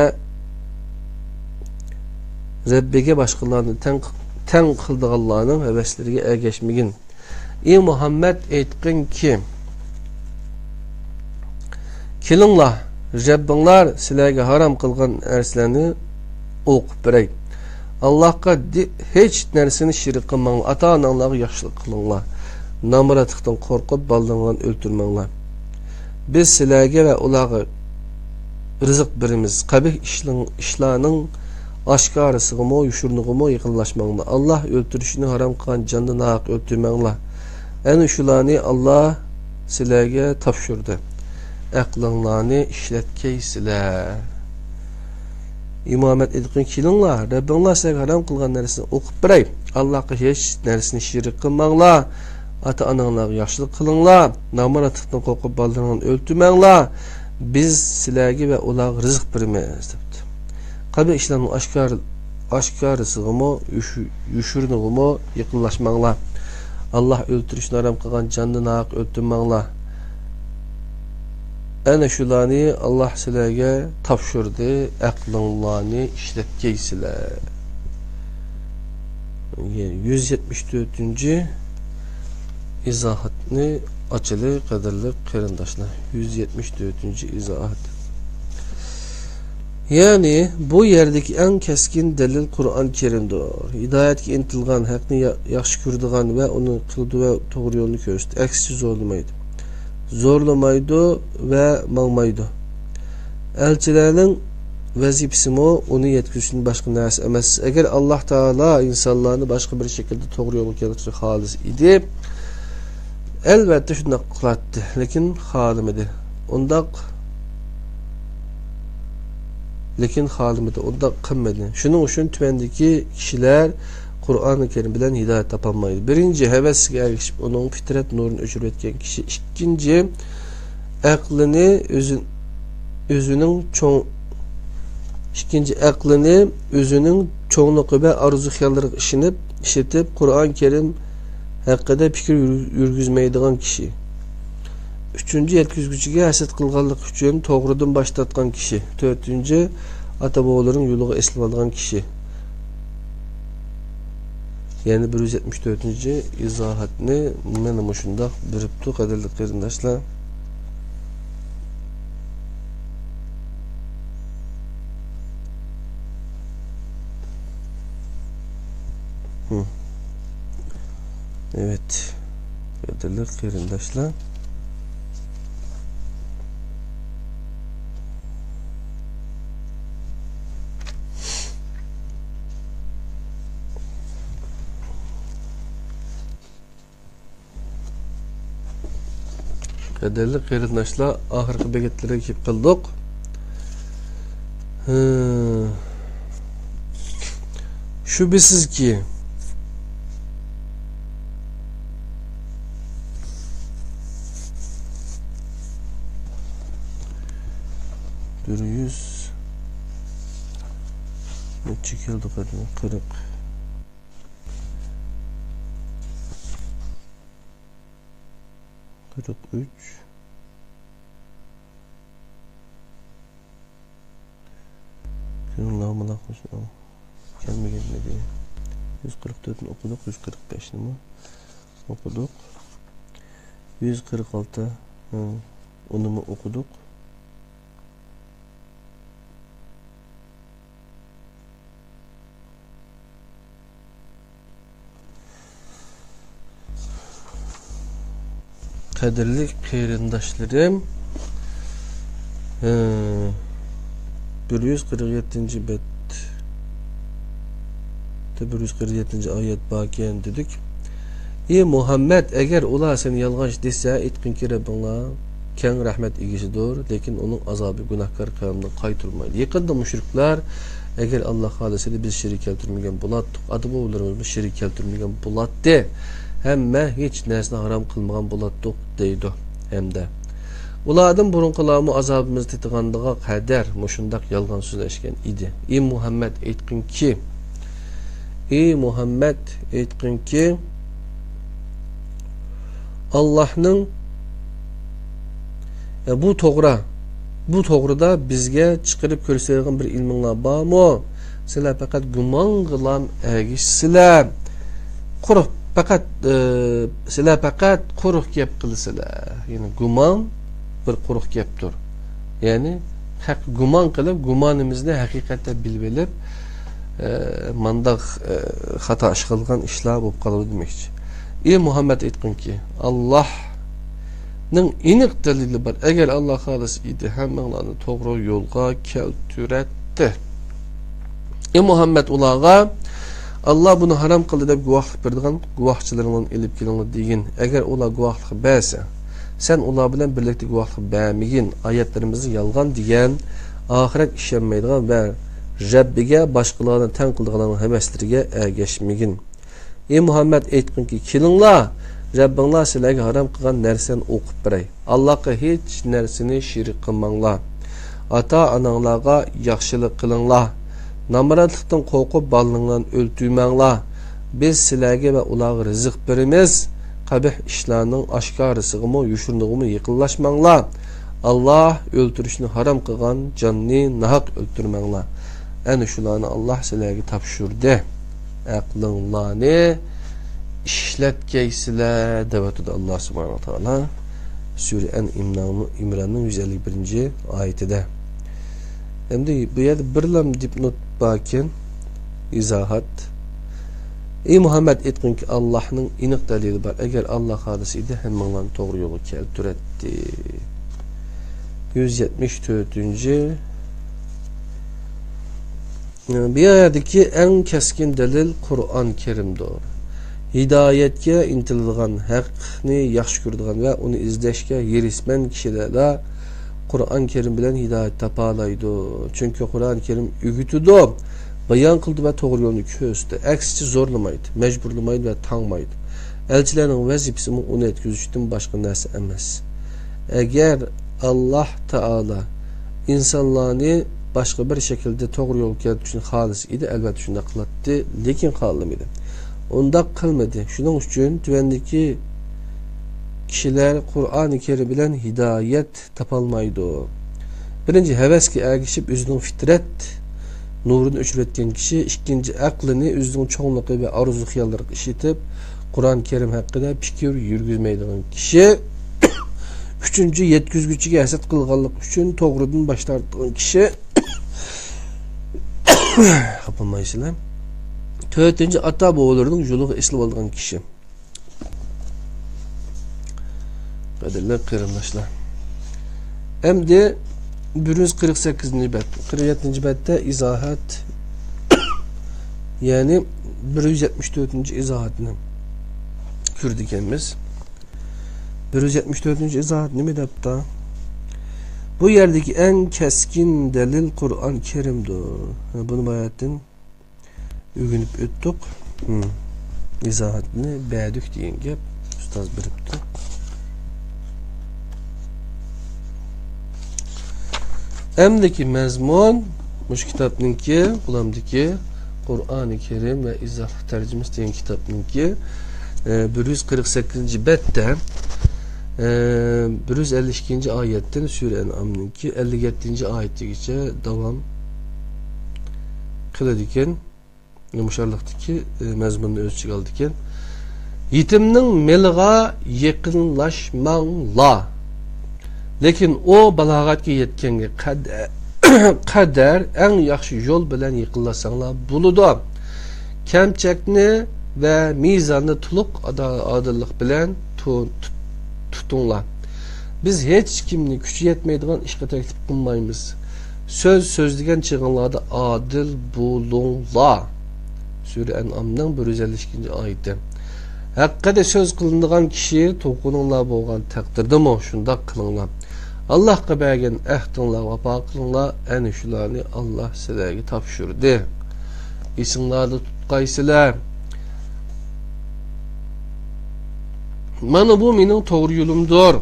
رەببىگە باشقىلارنى تەڭ، تەڭ قىلىدىغانلارنىڭ ھەۋەسلىرىگە ئەگەشمىگىن. ئى مۇھەممەد، ئېيتقىنكى، كېلىڭلار، رەببىڭلار سىلەرگە ھارام قىلغان نەرسىلەرنى ئوقۇپ بېرەي. ئاللاھقا دى-، ھېچ نەرسىنى شېرىك قىلماڭلار، ئاتا-ئاناڭلارغا ياخشىلىق قىلىڭلار، نامراتلىقتىن قورقۇپ، بالىلىرىڭلارنى ئۆلتۈرمەڭلار. بىز سىلەرگە ۋە ئۇلارغا رىزىق بېرىمىز. قەبىھ ئىشلىڭ-، ئىشلارنىڭ ئاشكارىسىغىمۇ، يوشۇرۇنىغىمۇ يېقىنلاشماڭلار. ئاللاھ ئۆلتۈرۈشنى ھارام قىلغان جاننى ناھەق ئۆلتۈرمەڭلار. ئەنە شۇلارنى ئاللاھ سىلەرگە تاپشۇردى. ئەقلىڭلارنى ئىشلەتكەيسىلەر. ئى مۇھەممەد، ئېيتقىن، كېلىڭلار، رەببىڭلار سىلەرگە ھارام قىلغان نەرسىنى ئوقۇپ بېرەي. ئاللاھقا ھېچ نەرسىنى شېرىك قىلماڭلار. ئاتا-ئاناڭلارغا ياخشىلىق قىلىڭلار. نامراتلىقتىن قورقۇپ، بالىلىرىڭلارنى ئۆلتۈرمەڭلار. بىز سىلەرگە ۋە ئۇلارغا رىزىق بېرىمىز، دەپتۇ. قەبىھ ئىشلارنىڭ ئاشكار-، ئاشكارىسىغىمۇ، يوشۇ-، يوشۇرۇنىغىمۇ يېقىنلاشماڭلار. ئاللاھ ئۆلتۈرۈشنى ھارام قىلغان جاننى ناھەق ئۆلتۈرمەڭلار. ئەنە شۇلارنى ئاللاھ سىلەرگە تاپشۇردى، ئەقلىڭلارنى ئىشلەتكەيسىلەر. يۈز يەتمىش تۆتىنچى ئىزاھاتنى ئاچىلى، قەدىرلىك قېرىنداشلار. يۈز يەتمىش تۆتىنچى ئىزاھات. يەنى بۇ يەردىكى ئەڭ كەسكىن دەلىل قۇرئان كەرىمدۇر. ھىدايەتكە ئىنتىلغان، ھەقنى يا-، ياخشى كۆرىدىغان ۋە ئۇنى قىلىدۇ ۋە توغرا يولنى كۆرسىتىدۇ. ئەكسىچە زورلىمايدۇ. زورلىمايدۇ ۋە ماڭمايدۇ. ئەلچىلەرنىڭ ۋەزىپىسىمۇ ئۇنى يەتكۈزۈشتىن باشقا نەرسە ئەمەس. ئەگەر ئاللاھ تائالا ئىنسانلارنى باشقا بىر شەكىلدە توغرا يولغا كەلتۈرۈشنى خالىسا ئىدى، ئەلۋەتتە شۇنداق قىلاتتى، لېكىن خالىمىدى. ئۇنداق، لېكىن خالىمىدى، ئۇنداق قىلمىدى. شۇنىڭ ئۈچۈن تۆۋەندىكى كىشىلەر قۇرئانى كەرىم بىلەن ھىدايەت تاپالمايدۇ. بىرىنچى، ھەۋەسكە ئەگىشىپ، ئۇنىڭ پىترەت نۇرىنى ئۆچۈرۈۋەتكەن كىشى. ئىككىنچى، ئەقلىنى ئۆزى-، ئۆزىنىڭ چوڭ-، ئىككىنچى، ئەقلىنى ئۆزىنىڭ چوڭلۇقى ۋە ئارزۇ-خىياللىرىغا ئىشىنىپ، ئىشلىتىپ، قۇرئان كەرىم ھەققىدە پىكىر يۈر-، يۈرگۈزمەيدىغان كىشى. ئۈچىنچى، يەتكۈزگۈچىگە ھەسەت قىلغانلىقى ئۈچۈن توغرىدىن باش تارتقان كىشى. تۆتىنچى، ئاتا-بوۋىلىرىنىڭ يولىغا ئېسىلىۋالغان كىشى. يەنى بىر يۈز يەتمىش تۆتىنچى ئىزاھاتنى مانا مۇشۇنداق بېرىپتۇ، قەدىرلىك قېرىنداشلار. ھىم. ئەۋەت، قەدىرلىك قېرىنداشلار. قەدىرلىك قېرىنداشلار، ئاخىرقى بېكەتلەرگە كېلىپ قالدۇق. ھە. شۈبھىسىزكى، بىر يۈز نەچچە كەلدۇق، قىرىق. قىرىق ئۈچ. كۆڭۈل ئامىلاق كەلمىگەنمىدى؟ يۈز قىرىق تۆتنى ئوقۇدۇق، يۈز قىرىق بەشنىمۇ ئوقۇدۇق. يۈز قىرىق ئالتە، ھە، ئۇنىمۇ ئوقۇدۇق. قەدىرلىك قېرىنداشلىرىم، ھە، بىر يۈز قىرىق يەتتىنچى بەت، بىر يۈز قىرىق يەتتىنچى ئايەت باركەن دېدۇق. ئى مۇھەممەد، ئەگەر ئۇلار سېنى يالغانچى دېسە، ئېيتقىنكى، رەببىڭلار كەڭ رەھمەت ئىگىسىدۇر، لېكىن ئۇنىڭ ئازابى گۇناھكار قەۋمنى قايتۇرمايدۇ. يېقىندا مۇشرىكلار، ئەگەر ئاللا خالىسىدى، بىز شېرىك كەلتۈرمىگەن بولاتتۇق، ئاتا-بوۋىلىرىمىزمۇ شېرىك كەلتۈرمىگەن بولاتتى، ھەممە ھېچ نەرسىنى ھارام قىلمىغان بولاتتۇق، دەيدۇ. ھەمدە ئۇلاردىن بۇرۇنقىلارمۇ ئازابىمىزنى تېتىغاندىغا قەدەر مۇشۇنداق يالغان سۆزلەشكەن ئىدى. ئى مۇھەممەد، ئېيتقىنكى، ئى مۇھەممەد، ئېيتقىنكى، ئاللاھنىڭ، يا، بۇ توغرا، بۇ توغرىدا بىزگە چىقىرىپ كۆرسىتىدىغان بىر ئىلمىڭلار بارمۇ؟ سىلەر پەقەت گۇمانغىلا ئەگىشىسىلەر. قۇرۇق، پەقەت، ئى، سىلەر پەقەت قۇرۇق گەپ قىلىسىلەر. يەنى گۇمان بىر قۇرۇق گەپتۇر. يەنى ھەق، گۇمان قىلىپ، گۇمانىمىزنى ھەقىقەت دەپ بىلىۋېلىپ، ئى، مانداق، ئى، خاتا ئىش قىلغان ئىشلار بولۇپ قالىدۇ دېمەكچى. ئى مۇھەممەد، ئېيتقىنكى، ئاللاھنىڭ ئېنىق دەلىلى بار. ئەگەر ئاللاھ خالىسا ئىدى، ھەممىڭلارنى توغرا يولغا كەلتۈرەتتى. ئى مۇھەممەد، ئۇلارغا، ئاللاھ بۇنى ھارام قىلدى دەپ گۇۋاھلىق بېرىدىغان گۇۋاھچىلىرىڭلارنى ئېلىپ كېلىڭلار دېگىن. ئەگەر ئۇلار گۇۋاھلىق بەرسە، سەن ئۇلار بىلەن بىرلىكتە گۇۋاھلىق بەرمىگىن. ئايەتلىرىمىزنى يالغان دېگەن، ئاخىرەت ئىشەنمەيدىغان ۋە رەببىگە باشقىلارنى تەڭ قىلىدىغانلارنىڭ ھەۋەسلىرىگە ئەگەشمىگىن. ئى مۇھەممەد، ئېيتقىنكى، كېلىڭلار، رەببىڭلار سىلەرگە ھارام قىلغان نەرسىنى ئوقۇپ بېرەي. ئاللاھقا ھېچ نەرسىنى شېرىك قىلماڭلار. ئاتا-ئاناڭلارغا ياخشىلىق قىلىڭلار. نامراتلىقتىن قورقۇپ، بالىلىرىڭلارنى ئۆلتۈرمەڭلار. بىز سىلەرگە ۋە ئۇلارغا رىزىق بېرىمىز. قەبىھ ئىشلارنىڭ ئاشكارىسىغىمۇ، يوشۇرۇنىغىمۇ يېقىنلاشماڭلار. ئاللاھ ئۆلتۈرۈشنى ھارام قىلغان جاننى ناھەق ئۆلتۈرمەڭلار. ئەنە شۇلارنى ئاللاھ سىلەرگە تاپشۇردى. ئەقلىڭلارنى ئىشلەتكەيسىلەر، دەۋاتىدۇ ئاللاھ سۇبھانەھۇ ۋە تائالا سۈرە ئەن ئىمراننىڭ، ئىمراننىڭ يۈز ئەللىك بىرىنچى ئايىتىدە. ئەمدى بۇ يەردە بىرلا دىپنوت باركەن، ئىزاھات. ئى مۇھەممەد، ئېيتقىنكى، ئاللاھنىڭ ئېنىق دەلىلى بار. ئەگەر ئاللاھ خالىسا ئىدى، ھەممىڭلارنى توغرا يولغا كەلتۈرەتتى. يۈز يەتمىش تۆتىنچى بۇ يەردىكى ئەڭ كەسكىن دەلىل قۇرئان كەرىمدۇر. ھىدايەتكە ئىنتىلىدىغان، ھەقنى ياخشى كۆرىدىغان ۋە ئۇنى ئىزدەشكە ھېرىسمەن كىشىلەرلا قۇرئان كەرىم بىلەن ھىدايەت تاپالايدۇ. چۈنكى قۇرئان كەرىم ئۆگىتىدۇ، بايان قىلىدۇ ۋە توغرا يولنى كۆرسىتىدۇ. ئەكسىچە زورلىمايدۇ، مەجبۇرلىمايدۇ ۋە تاڭمايدۇ. ئەلچىلەرنىڭ ۋەزىپىسىمۇ ئۇنى يەتكۈزۈشتىن باشقا نەرسە ئەمەس. ئەگەر ئاللاھ تائالا ئىنسانلارنى باشقا بىر شەكىلدە توغرا يولغا كەلتۈرۈشنى خالىسا ئىدى، ئەلۋەتتە شۇنداق قىلاتتى، لېكىن خالىمىدى. ئۇنداق قىلمىدى. شۇنىڭ ئۈچۈن تۆۋەندىكى كىشىلەر قۇرئانى كەرىم بىلەن ھىدايەت تاپالمايدۇ. بىرىنچى، ھەۋەسكە ئەگىشىپ ئۆزىنىڭ فىترەت نۇرىنى ئۆچۈرۈۋەتكەن كىشى. ئىككىنچى، ئەقلىنى ئۆزىنىڭ چوڭلۇقى ۋە ئارزۇ خىياللىرىغا ئىشلىتىپ، قۇرئان كەرىم ھەققىدە پىكىر يۈرگۈزمەيدىغان كىشى. ئۈچىنچى، يەتكۈزگۈچىگە ھەسەت قىلغانلىق ئۈچۈن توغرىدىن باش تارتىدىغان كىشى. خاپا بولمايسىلەر. تۆتىنچى، ئاتا-بوۋىلىرىنىڭ يولىغا ئېسىلىۋالغان كىشى. قەدىرلىك قېرىنداشلار، ئەمدى بىر يۈز قىرىق سەككىزىنچى بەت، قىرىق يەتتىنچى بەتتە ئىزاھات، يەنى بىر يۈز يەتمىش تۆتىنچى ئىزاھاتنى كۆرىدىكەنمىز. بىر يۈز يەتمىش تۆتىنچى ئىزاھات نېمە دەپتۇ؟ بۇ يەردىكى ئەڭ كەسكىن دەلىل قۇرئان كەرىمدۇر. بۇنى باياتىن ئۆگىنىپ ئۆتتۇق. ھىم. ئىزاھاتنى بەردۇق دېگەن گەپ. ئۇستاز بېرىپتۇ. ئەمدىكى مەزمۇن مۇشۇ كىتابنىڭكى، بۇلامدىكى قۇرئانى كەرىم ۋە ئىزاھلىق تەرجىمىسى دېگەن كىتابنىڭكى، ئە، بىر يۈز قىرىق سەككىزىنچى بەتتە، ئە، بىر يۈز ئەللىك ئىككىنچى ئايەتتىن سۈرە ئەنئامنىڭكى ئەللىك يەتتىنچى ئايىتىگىچە داۋام قىلىدىكەن. مۇشۇنداقتىكى، ئە، مەزمۇننى ئۆز ئىچىگە ئالىدىكەن. يېتىمنىڭ مېلىغا يېقىنلاشماڭلار. لېكىن ئۇ بالاغەتكە يەتكەنگە قەدەر، قەدەر ئەڭ ياخشى يول بىلەن يېقىنلاشساڭلار بولىدۇ. كەمچەكنى ۋە مىزاننى تولۇق ئادا-، ئادىللىق بىلەن تۇ-، تۇ-، تۇتۇڭلار. بىز ھېچكىمنى كۈچى يەتمەيدىغان ئىشقا تەكلىپ قىلمايمىز. سۆز سۆزلىگەن چېغىڭلاردا ئادىل بولۇڭلار. سۈرە ئەنئامنىڭ بىر يۈز ئەللىك ئىككىنچى ئايىتى. ھەققىدە سۆز قىلىنىدىغان كىشى تۇغقىنىڭلار بولغان تەقدىردىمۇ شۇنداق قىلىڭلار. ئاللاھقا بەرگەن ئەھدىڭلارغا ۋاپا قىلىڭلار، ئەنە شۇلارنى ئاللاھ سىلەرگە تاپشۇردى. ئېسىڭلاردا تۇتقايسىلەر. مانا بۇ مېنىڭ توغرا يولۇمدۇر.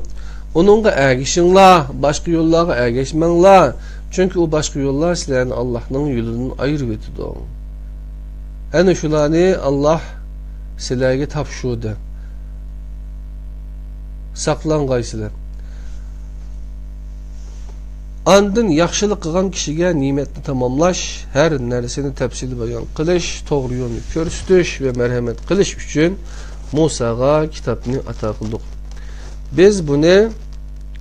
ئۇنىڭغا ئەگىشىڭلار، باشقا يوللارغا ئەگەشمەڭلار. چۈنكى ئۇ باشقا يوللار سىلەرنى ئاللاھنىڭ يولىدىن ئايرىۋېتىدۇ. ئەنە شۇلارنى ئاللاھ سىلەرگە تاپشۇردى. ساقلانغايسىلەر. ئاندىن ياخشىلىق قىلغان كىشىگە نېمەتنى تاماملاش، ھەر نەرسىنى تەپسىلىي بايان قىلىش، توغرا يولنى كۆرسىتىش ۋە مەرھەمەت قىلىش ئۈچۈن مۇساغا كىتابنى ئاتا قىلدۇق. بىز بۇنى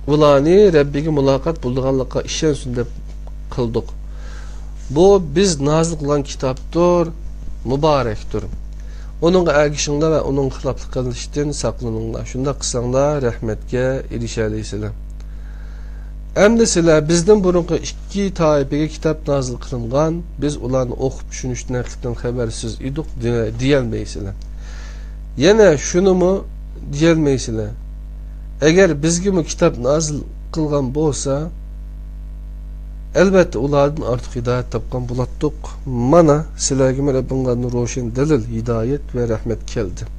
ئۇلارنى رەببىگە مۇلاقات بولىدىغانلىققا ئىشەنسۇن دەپ قىلدۇق. بۇ بىز نازىل قىلغان كىتابتۇر، مۇبارەكتۇر. ئۇنىڭغا ئەگىشىڭلار ۋە ئۇنىڭغا خىلاپلىق قىلىشتىن ساقلىنىڭلار. شۇنداق قىلساڭلار، رەھمەتكە ئېرىشەلەيسىلەر. ئەمدى سىلەر بىزدىن بۇرۇنقى ئىككى تائىپىگە كىتاب نازىل قىلىنغان، بىز ئۇلارنى ئوقۇپ چۈشىنىشتىن ھەقىقەتەن خەۋەرسىز ئىدۇق، دېيە-، دېيەلمەيسىلەر. يەنە شۇنىمۇ دېيەلمەيسىلەر. ئەگەر بىزگىمۇ كىتاب نازىل قىلغان بولسا، ئەلۋەتتە ئۇلاردىن ئارتۇق ھىدايەت تاپقان بولاتتۇق. مانا، سىلەرگىمۇ رەببىڭلاردىن روشەن دەلىل، ھىدايەت ۋە رەھمەت كەلدى.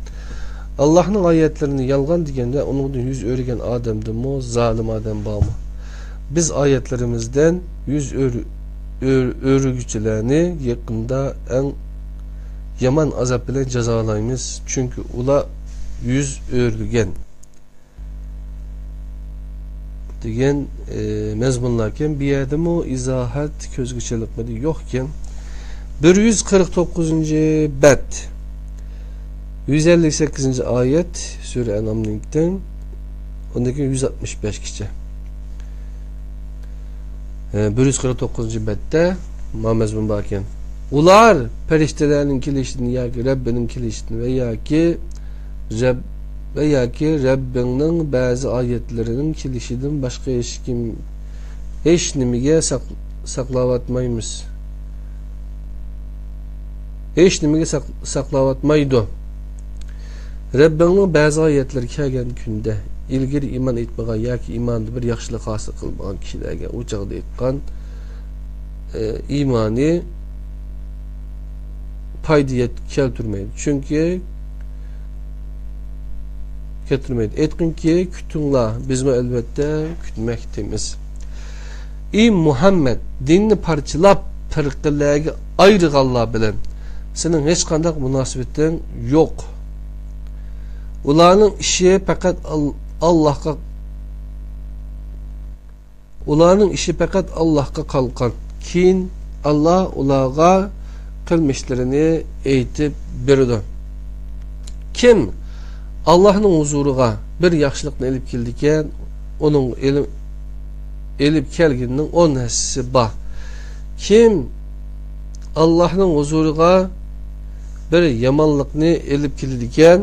ئاللاھنىڭ ئايەتلىرىنى يالغان دېگەن ۋە ئۇنىڭدىن يۈز ئۆرۈگەن ئادەمدىنمۇ زالىم ئادەم بارمۇ؟ بىز ئايەتلىرىمىزدىن يۈز ئۆر-، ئۆر-، ئۆرۈگۈچىلەرنى يېقىندا ئەڭ يامان ئازاب بىلەن جازالايمىز، چۈنكى ئۇلار يۈز ئۆرۈلگەن. دېگەن، ئى، مەزمۇنلاركەن. بۇ يەردىمۇ ئىزاھەت كۆزگە چېلىقمىدى، يوقكەن. بىر يۈز قىرىق توققۇزىنچى بەت، يۈز ئەللىك سەككىزىنچى ئايەت، سۈرە ئەنئامنىڭكىدىن، ئۇندىن كېيىن يۈز ئاتمىش بەشكىچە. ئى، بىر يۈز قىرىق توققۇزىنچى بەتتە ما مەزمۇن باركەن. ئۇلار پەرىشتىلەرنىڭ كېلىشىدىن ياكى رەببىنىڭ كېلىشىدىن ۋە ياكى رەب-، ۋە ياكى رەببىڭنىڭ بەزى ئايەتلىرىنىڭ كېلىشىدىن باشقا ھېچكىم، ھېچنېمىگە ساق-، ساقلاۋاتمايمىز. ھېچنېمىگە ساق-، ساقلاۋاتمايدۇ. رەببىڭنىڭ بەزى ئايەتلىرى كەلگەن كۈندە، ئىلگىرى ئىمان ئېيتمىغان ياكى ئىماندا بىر ياخشىلىق ھاسىل قىلمىغان كىشىلەرگە ئۇ چاغدا ئېيتقان، ئى، ئىمانى پايدا يەت-، كەلتۈرمەيدۇ. چۈنكى كەلتۈرمەيدۇ. ئېيتقىنكى، كۈتۈڭلار، بىزمۇ ئەلۋەتتە كۈتمەكتىمىز. ئى مۇھەممەد، دىننى پارچىلاپ، پىرقىلەرگە ئايرىغانلار بىلەن سېنىڭ ھېچقانداق مۇناسىۋىتىڭ يوق. ئۇلارنىڭ ئىشى پەقەت ئال-، ئاللاھقا، ئۇلارنىڭ ئىشى پەقەت ئاللاھقا قالغان. كېيىن ئاللاھ ئۇلارغا قىلمىشلىرىنى ئېيتىپ بېرىدۇ. كىم ئاللاھنىڭ ھۇزۇرىغا بىر ياخشىلىقنى ئېلىپ كېلىدىكەن، ئۇنىڭ ئېلىپ، ئېلىپ كەلگىنىنىڭ ئون ھەسسىسى بار. كىم ئاللاھنىڭ ھۇزۇرىغا بىر يامانلىقنى ئېلىپ كېلىدىكەن،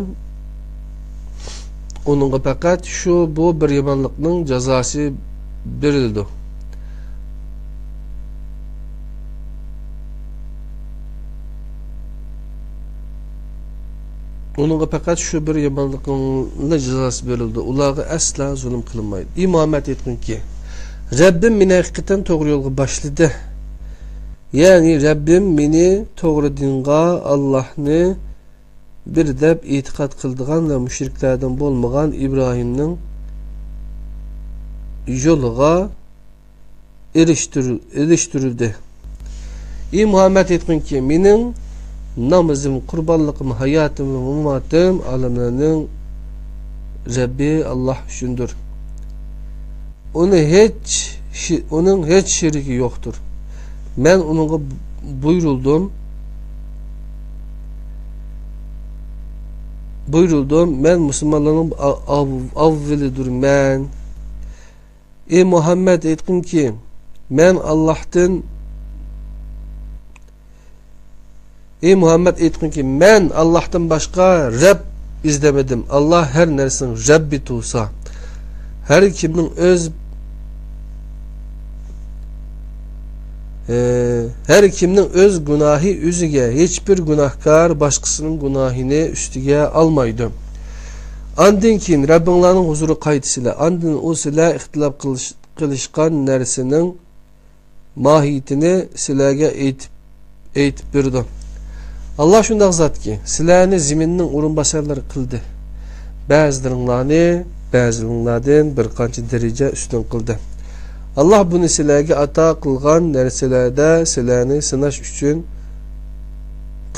ئۇنىڭغا پەقەت شۇ، بۇ بىر يامانلىقنىڭ جازاسى بېرىلىدۇ. ئۇنىڭغا پەقەت شۇ بىر يامانلىقنىڭلا جازاسى بېرىلىدۇ. ئۇلارغا ئەسلا زۇلۇم قىلىنمايدۇ. ئى مۇھەممەد، ئېيتقىنكى، رەببىم مېنى ھەقىقەتەن توغرا يولغا باشلىدى. يەنى رەببىم مېنى توغرا دىنغا، ئاللاھنى بىر دەپ ئېتىقاد قىلىدىغان ۋە مۇشرىكلاردىن بولمىغان ئىبراھىمنىڭ يولىغا ئېرىشتۈر-، ئېرىشتۈردى. ئى مۇھەممەد، ئېيتقىنكى، مېنىڭ نامىزىم، قۇربانلىقىم، ھاياتىم ۋە ماماتىم ئالەملەرنىڭ رەببى ئاللاھ ئۈچۈندۇر. ئۇنى ھېچ شى-، ئۇنىڭ ھېچ شېرىكى يوقتۇر. مەن ئۇنىڭغا بۇيرۇلدۇم. بۇيرۇلدۇم. مەن مۇسۇلمانلارنىڭ ئا-، ئاۋ-، ئاۋۋىلىدۇرمەن. ئى مۇھەممەد، ئېيتقىنكى، مەن ئاللاھتىن ئى مۇھەممەد، ئېيتقىنكى، مەن ئاللاھتىن باشقا رەب ئىزدىمىدىم. ئاللاھ ھەر نەرسىنىڭ رەببى تۇرسا، ھەر كىمنىڭ ئۆز، ئى، ھەر كىمنىڭ ئۆز گۇناھى ئۆزىگە، ھېچبىر گۇناھكار باشقىسىنىڭ گۇناھىنى ئۈستىگە ئالمايدۇ. ئاندىن كېيىن رەببىڭلارنىڭ ھۇزۇرىغا قايتىسىلەر. ئاندىن ئۇ سىلەر ئىختىلاپ قىلىش-، قىلىشقان نەرسىنىڭ ماھىيىتىنى سىلەرگە ئېيتىپ، ئېيتىپ بېرىدۇ. ئاللاھ شۇنداق زاتكى، سىلەرنى زېمىننىڭ ئورۇنباسارلىرى قىلدى. بەزىلىرىڭلارنى بەزىلىرىڭلاردىن بىر قانچە دەرىجە ئۈستۈن قىلدى. ئاللاھ بۇنى سىلەرگە ئاتا قىلغان نەرسىلەردە سىلەرنى سىناش ئۈچۈن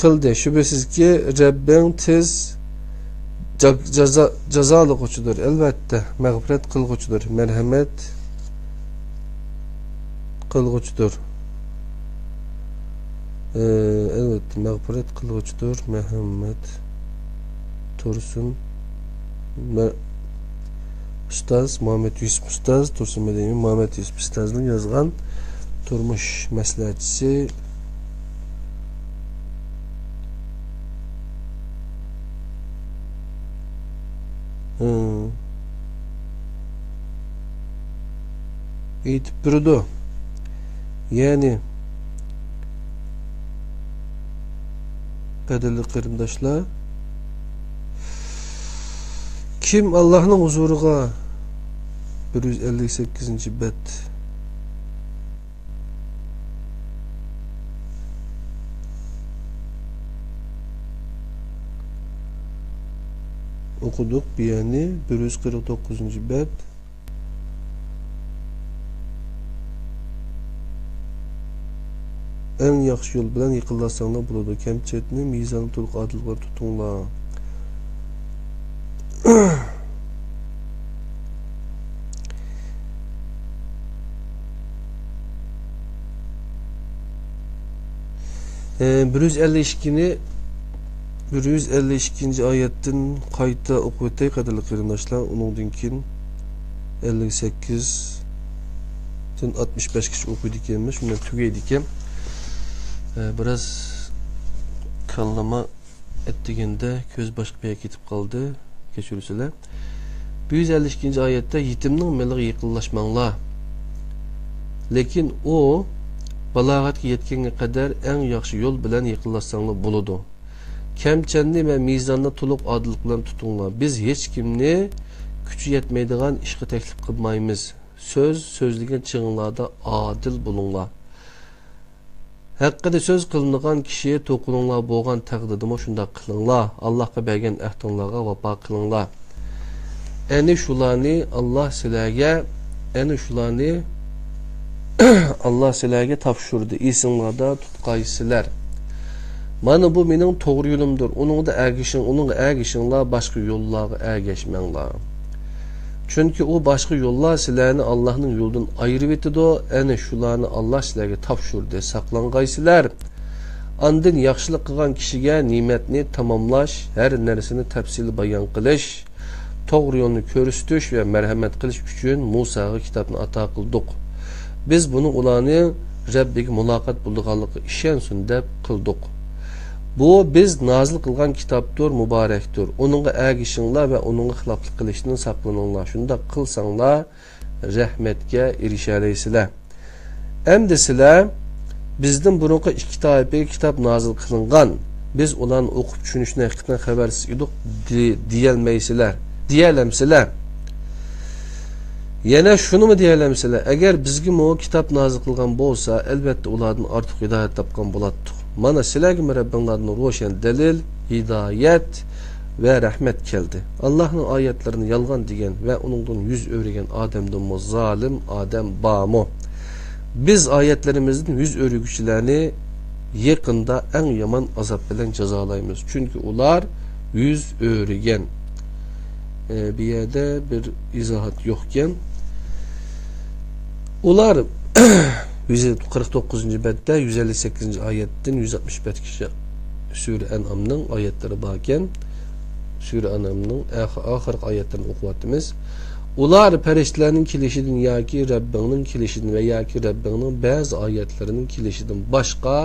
قىلدى. شۈبھىسىزكى، رەببىڭ تېز جا-، جازا-، جازالىغۇچىدۇر. ئەلۋەتتە، مەغپىرەت قىلغۇچىدۇر. مەرھەمەت قىلغۇچىدۇر. ئە، ئەلۋەتتە، مەغپىرەت قىلغۇچىدۇر. مەھەممەت تۇرسۇن. مە-، ئۇستاز مۇھەممەد يۈسۈپ ئۇستاز، تۇرسۇن مەدەنىي مۇھەممەد يۈسۈپ ئۇستازنىڭ يازغان تۇرمۇش مەسلىھەتچىسى. ھە. ئېيتىپ بېرىدۇ. يەنى، قەدىرلىك قېرىنداشلار، كىم ئاللاھنىڭ ھۇزۇرىغا، بىر يۈز ئەللىك سەككىزىنچى بەت. ئوقۇدۇق بۇ يەرنى، بىر يۈز قىرىق توققۇزىنچى بەت. ئەڭ ياخشى يول بىلەن يېقىنلاشساڭلار بولىدۇ. كەمچەتنى مىزانى تولۇق ئادىل قىلىپ تۇتۇڭلار. ئە، بىر يۈز ئەللىك ئىككىنى، بىر يۈز ئەللىك ئىككىنچى ئايەتتىن قايتا ئوقۇۋېتەي، قەدىرلىك قېرىنداشلار. ئۇنىڭدىن كېيىن ئەللىك سەككىزدىن ئاتمىش بەشكىچە ئوقۇيدىكەنمىز، شۇنداق تۈگەيدىكەن. ئە، بىراز كاللىما ئەتىگەندە كۆز باشقا بىر يەرگە كېتىپ قالدى، كەچۈرىسىلەر. بىر يۈز ئەللىك ئىككىنچى ئايەتتە، يېتىمنىڭ مېلىغا يېقىنلاشماڭلار. لېكىن ئۇ بالاغەتكە يەتكەنگە قەدەر ئەڭ ياخشى يول بىلەن يېقىنلاشساڭلار بولىدۇ. كەمچەتنى ۋە مىزاننى تولۇق ئادىللىق بىلەن تۇتۇڭلار. بىز ھېچكىمنى كۈچى يەتمەيدىغان ئىشقا تەكلىپ قىلمايمىز. سۆز سۆزلىگەن چېغىڭلاردا ئادىل بولۇڭلار. ھەققىدە سۆز قىلىنغان كىشى توقۇنۇڭلار بولغان تەقدىردىمۇ شۇنداق قىلىڭلار. ئاللاھقا بەرگەن ئەھدىڭلارغا ۋاپا قىلىڭلار. ئەنە شۇلارنى ئاللاھ سىلەرگە، ئەنە شۇلارنى ئاللاھ سىلەرگە تاپشۇردى. ئېسىڭلاردا تۇتقايسىلەر. مانا بۇ مېنىڭ توغرا يولۇمدۇر. ئۇنىڭدا ئەگىشىڭ، ئۇنىڭغا ئەگىشىڭلار، باشقا يوللارغا ئەگەشمەڭلار. چۈنكى ئۇ باشقا يوللار سىلەرنى ئاللاھنىڭ يولىدىن ئايرىۋېتىدۇ. ئەنە شۇلارنى ئاللاھ سىلەرگە تاپشۇردى، ساقلانغايسىلەر. ئاندىن ياخشىلىق قىلغان كىشىگە نېمەتنى تاماملاش، ھەر نەرسىنى تەپسىلىي بايان قىلىش، توغرا يولنى كۆرسىتىش ۋە مەرھەمەت قىلىش ئۈچۈن مۇساغا كىتابنى ئاتا قىلدۇق. بىز بۇنى ئۇلارنىڭ رەببىگە مۇلاقات بولىدىغانلىقىغا ئىشەنسۇن دەپ قىلدۇق. بۇ بىز نازىل قىلغان كىتابتۇر، مۇبارەكتۇر. ئۇنىڭغا ئەگىشىڭلار ۋە ئۇنىڭغا خىلاپلىق قىلىشتىن ساقلىنىڭلار. شۇنداق قىلساڭلار، رەھمەتكە ئېرىشەلەيسىلەر. ئەمدى سىلەر، بىزدىن بۇرۇنقى ئىككى تائىپىگە كىتاب نازىل قىلىنغان، بىز ئۇلارنى ئوقۇپ چۈشىنىشىدىن ھەقىقەتەن خەۋەرسىز ئىدۇق، دې-، دېيەلمەيسىلەر، دېيەلەمسىلەر؟ يەنە شۇنىمۇ دېيەلەمسىلەر؟ ئەگەر بىزگىمۇ كىتاب نازىل قىلغان بولسا، ئەلۋەتتە ئۇلاردىن ئارتۇق ھىدايەت تاپقان بولاتتۇق. مانا سىلەرگىمۇ رەببىڭلاردىن روشەن دەلىل، ھىدايەت ۋە رەھمەت كەلدى. ئاللاھنىڭ ئايەتلىرىنى يالغان دېگەن ۋە ئۇنىڭدىن يۈز ئۆرۈگەن ئادەمدىنمۇ زالىم ئادەم بارمۇ؟ بىز ئايەتلىرىمىزدىن يۈز ئۆرۈگۈچىلەرنى يېقىندا ئەڭ يامان ئازاب بىلەن جازالايمىز. چۈنكى ئۇلار يۈز ئۆرۈگەن. ئە، بۇ يەردە بىر ئىزاھات يوقكەن. ئۇلار يۈز قىرىق توققۇزىنچى بەتتە، يۈز ئەللىك سەككىزىنچى ئايەتتىن يۈز ئاتمىش بەتكىچە سۈرە ئەنئامنىڭ ئايەتلىرى باركەن. سۈرە ئەنئامنىڭ ئاخ-، ئاخىرقى ئايەتلىرىنى ئوقۇۋاتىمىز. ئۇلار پەرىشتىلەرنىڭ كېلىشىدىن ياكى رەببىڭنىڭ كېلىشىدىن ۋە ياكى رەببىڭنىڭ بەزى ئايەتلىرىنىڭ كېلىشىدىن باشقا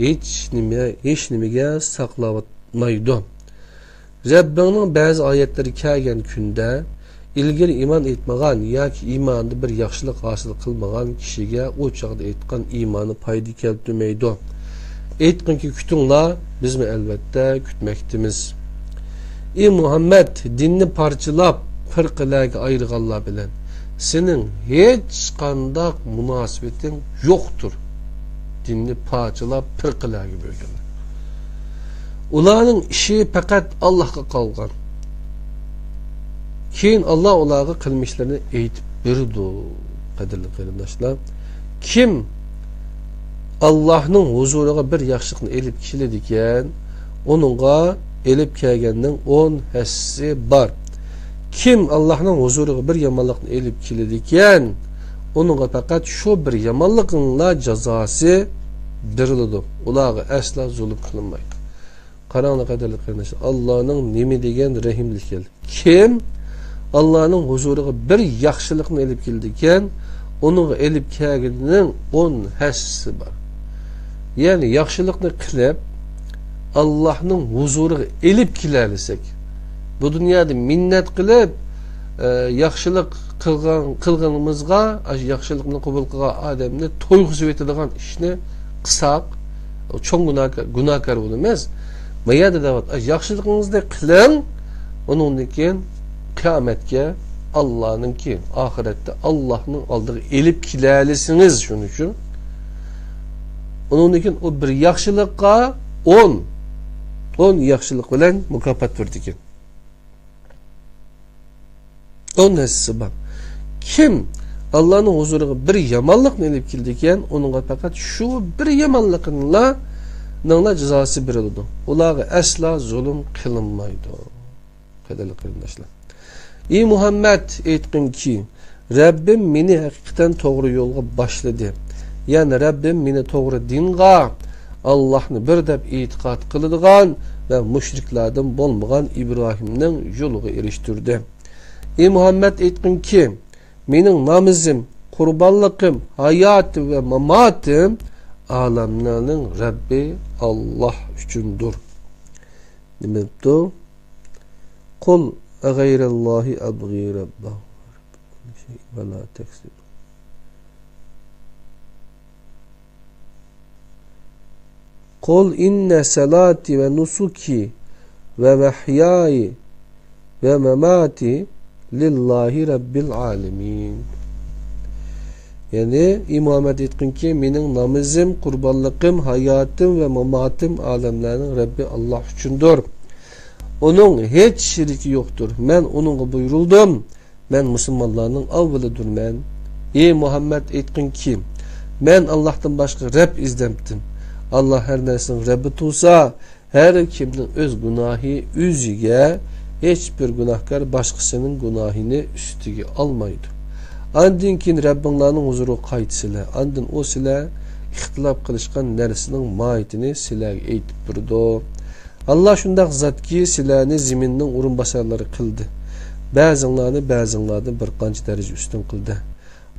ھېچ نېمە، ھېچ نېمىگە ساقلاۋاتمايدۇ. رەببىڭنىڭ بەزى ئايەتلىرى كەلگەن كۈندە، ئىلگىرى ئىمان ئېيتمىغان ياكى ئىماندا بىر ياخشىلىق ھاسىل قىلمىغان كىشىگە ئۇ چاغدا ئېيتقان ئىمانى پايدا كەلتۈرمەيدۇ. ئېيتقىنكى، كۈتۈڭلار، بىزمۇ ئەلۋەتتە كۈتمەكتىمىز. ئى مۇھەممەد، دىننى پارچىلاپ، پىرقىلەرگە ئايرىغانلار بىلەن سېنىڭ ھېچقانداق مۇناسىۋىتىڭ يوقتۇر. دىننى پارچىلاپ، پىرقىلەرگە بۆلگەنلەر. ئۇلارنىڭ ئىشى پەقەت ئاللاھقا قالغان. كېيىن ئاللاھ ئۇلارغا قىلمىشلىرىنى ئېيتىپ بېرىدۇ. قەدىرلىك قېرىنداشلار، كىم ئاللاھنىڭ ھۇزۇرىغا بىر ياخشىلىقنى ئېلىپ كېلىدىكەن، ئۇنىڭغا ئېلىپ كەلگەننىڭ ئون ھەسسىسى بار. كىم ئاللاھنىڭ ھۇزۇرىغا بىر يامانلىقنى ئېلىپ كېلىدىكەن، ئۇنىڭغا پەقەت شۇ بىر يامانلىقنىڭلا جازاسى بېرىلىدۇ. ئۇلارغا ئەسلا زۇلۇم قىلىنمايدۇ. قاراڭلار، قەدىرلىك قېرىنداشلار، ئاللانىڭ نېمە دېگەن رەھىملىكى. كىم ئاللانىڭ ھۇزۇرىغا بىر ياخشىلىقنى ئېلىپ كېلىدىكەن، ئۇنىڭغا ئېلىپ كەلگىنىنىڭ ئون ھەسسىسى بار. يەنى ياخشىلىقنى قىلىپ، ئاللانىڭ ھۇزۇرىغا ئېلىپ كېلەلىسەك، بۇ دۇنيادا مىننەت قىلىپ، ئە، ياخشىلىق قىلغان، قىلغىنىمىزغا، ئاشۇ ياخشىلىقنى قوبۇل قىلغان ئادەمنى تويغۇزۇۋېتىدىغان ئىشنى قىلساق، ئۇ چوڭ گۇناھكار، گۇناھكار بولىمىز. ما يەردە دەۋاتىدۇ، ياخشىلىقىڭىزنى قىلىڭ، ئۇنىڭدىن كېيىن قىيامەتكە ئاللانىڭكى، ئاخىرەتتە ئاللانىڭ ئالدىغا ئېلىپ كېلەلىسىڭىز، شۇنىڭ ئۈچۈن. ئۇنىڭدىن كېيىن ئۇ بىر ياخشىلىققا ئون، ئون ياخشىلىق بىلەن مۇكاپات بېرىدىكەن. ئون ھەسسىسى بار. كىم ئاللانىڭ ھۇزۇرىغا بىر يامانلىقنى ئېلىپ كېلىدىكەن، ئۇنىڭغا پەقەت شۇ بىر يامانلىقىنىلا، نىڭلا جازاسى بېرىلىدۇ. ئۇلارغا ئەسلا زۇلۇم قىلىنمايدۇ. قەدىرلىك قېرىنداشلار. ئى مۇھەممەد، ئېيتقىنكى، رەببىم مېنى ھەقىقەتەن توغرا يولغا باشلىدى. يەنى رەببىم مېنى توغرا دىنغا، ئاللاھنى بىر دەپ ئېتىقاد قىلىدىغان ۋە مۇشرىكلاردىن بولمىغان ئىبراھىمنىڭ يولىغا ئېرىشتۈردى. ئى مۇھەممەد، ئېيتقىنكى، مېنىڭ نامىزىم، قۇربانلىقىم، ھاياتىم ۋە ماماتىم ئالەملەرنىڭ رەببى ئاللاھ ئۈچۈندۇر. نېمە دەپتۇ؟ قۇل ئەغەيرەللاھى ئەبغى رەببا. قل إن صلاتي ونسكي ومحياي ومماتي لله رب العالمين. يەنى، ئى مۇھەممەد، ئېيتقىنكى، مېنىڭ نامىزىم، قۇربانلىقىم، ھاياتىم ۋە ماماتىم ئالەملەرنىڭ رەببى ئاللاھ ئۈچۈندۇر. ئۇنىڭ ھېچ شېرىكى يوقتۇر. مەن ئۇنىڭغا بۇيرۇلدۇم. مەن مۇسۇلمانلارنىڭ ئاۋۋىلىدۇرمەن. ئى مۇھەممەد، ئېيتقىنكى، مەن ئاللاھتىن باشقا رەب ئىزدەمتىم. ئاللاھ ھەر نەرسىنىڭ رەببى تۇرسا، ھەر كىمنىڭ ئۆز گۇناھى ئۆزىگە، ھېچبىر گۇناھكار باشقىسىنىڭ گۇناھىنى ئۈستىگە ئالمايدۇ. ئاندىن كېيىن رەببىڭلارنىڭ ھۇزۇرىغا قايتىسىلەر. ئاندىن ئۇ سىلەر ئىختىلاپ قىلىشقان نەرسىنىڭ ماھىيىتىنى سىلەرگە ئېيتىپ بېرىدۇ. ئاللاھ شۇنداق زاتكى، سىلەرنى زېمىننىڭ ئورۇنباسارلىرى قىلدى. بەزىڭلارنى بەزىڭلاردىن بىر قانچە دەرىجە ئۈستۈن قىلدى.